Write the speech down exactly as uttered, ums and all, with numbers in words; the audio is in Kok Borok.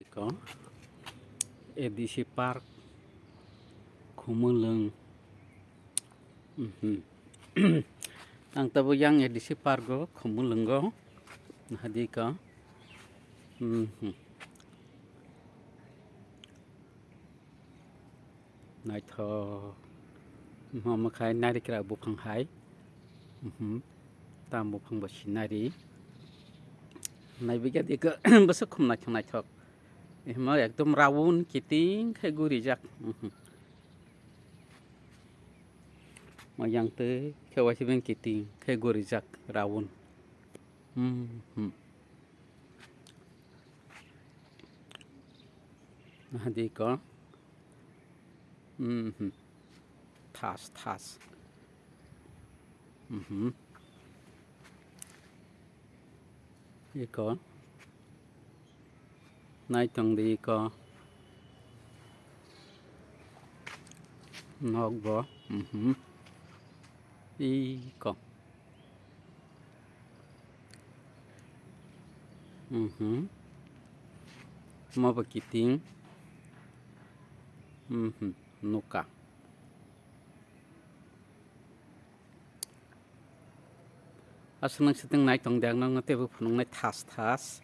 Ko A D C Park, Khumulwng. Mhm. Ang tabuk yang A D C Park o, Khumulwng o. Nahadi ko. Mhm. Naithok. Omo khai narikra buphang hai. Mhm. Tam buphang bo sinari. Naibigya dikhe bwswk khum naithok naithok. Emo ekdom round kiting khe gurijak. Mhm. Mo yang twi khe waisibeng kiting khe gurijak round. Mhm. Nahadi ko. Mhm. Thas, thas. Mhm. Iko. Naitong di iko. Nokbo. Mhm. Iko. Mhm. Mo bo kiting. Mhm. Nuka. Aswk nang siting naitong di ang nokno teibo phunuknai thas thas.